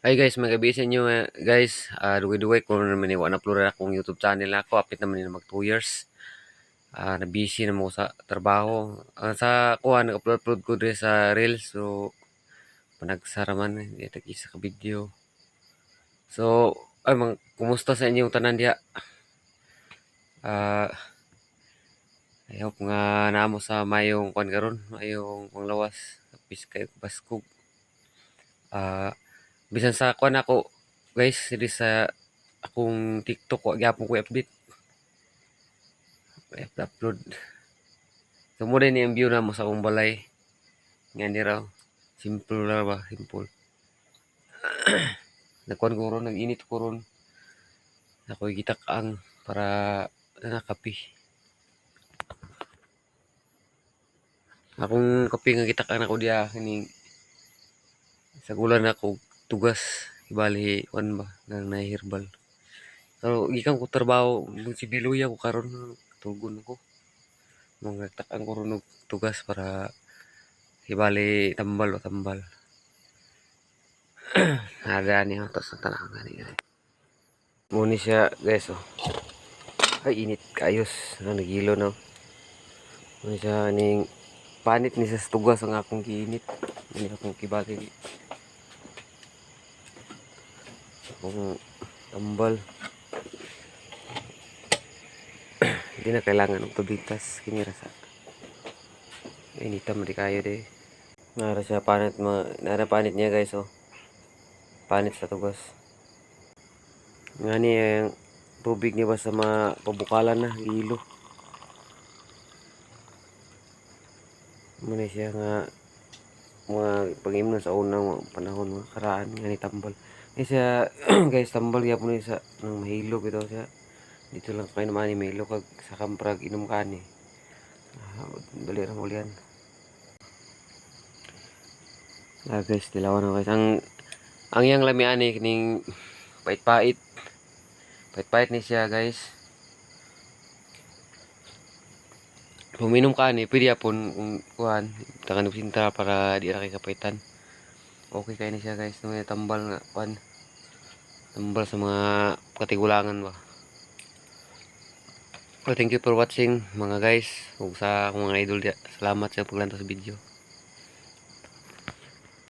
Hi guys, magabi sa inyo eh, guys. Dugay-dugay ko naman ni wa na upload akong YouTube channel ako. Apit naman ni mag 2 years. Na busy na mo sa trabaho. Sa kuha nag-upload ko diri sa Reels. So panagsara man eh, di isa ka video. So ay mang kumusta sa inyong tanan diha? I hope nga naa mo sa mayong kuan karon, mayong panglawas, kapis kayo baskog. Bisan sa kuan ako guys, diri sa akong TikTok wa gyapon ko i-update. I-upload. So mo ni ang view namo sa akong balay. Nga ni raw. Simple ra ba, simple. Nagkuan ko ron, nag-init ko ron. Ako'y gitak-ang para na kape. Akong kape nga gitak-an ako diha kining sagulan nako tugas ibali kuan ba nang naay herbal. Pero gikan ko trabaho, sibiluya ko karon, tugon ko. Mga nagtak-an ko ron og tugas para hibali tambal o tambal. Nada ni ang tos ang gani gani. Mo ni siya guys, oh. Ay, init kaayos na nagilo no. Mo ni siya ning panit ni sa tugas ang akong giinit. Ini akong kibali. Akong tambal. Hindi na kailangan og tubitas kini ra sa. Inita man di kayo de. Nara siya panit ma nara panit niya guys, oh. Panit sa tugas. Nga ni ang tubig niya ba sa mga pabukalan na ilo. Muna siya nga mga pag-imnon sa unang panahon mga karaan nga ni tambal. Ni siya guys, tambal gyapon ni sa nang mahilog ito siya. Dito lang kayo naman ni mahilog kag sa kamprag inom kani. Dali ra mo ulian. Guys, tilawan na guys. Ang iyang lami ani kining pait-pait. Pait-pait ni siya guys. Uminom ka ani, pwede apon kung kuan, takan og sintra para di ra kay kapaitan. Okay kay ni siya guys, nung tambal nga kuan. Tambal sa mga katigulangan ba. Well, thank you for watching mga guys ug sa akong mga idol diya. Salamat sa paglantaw sa video.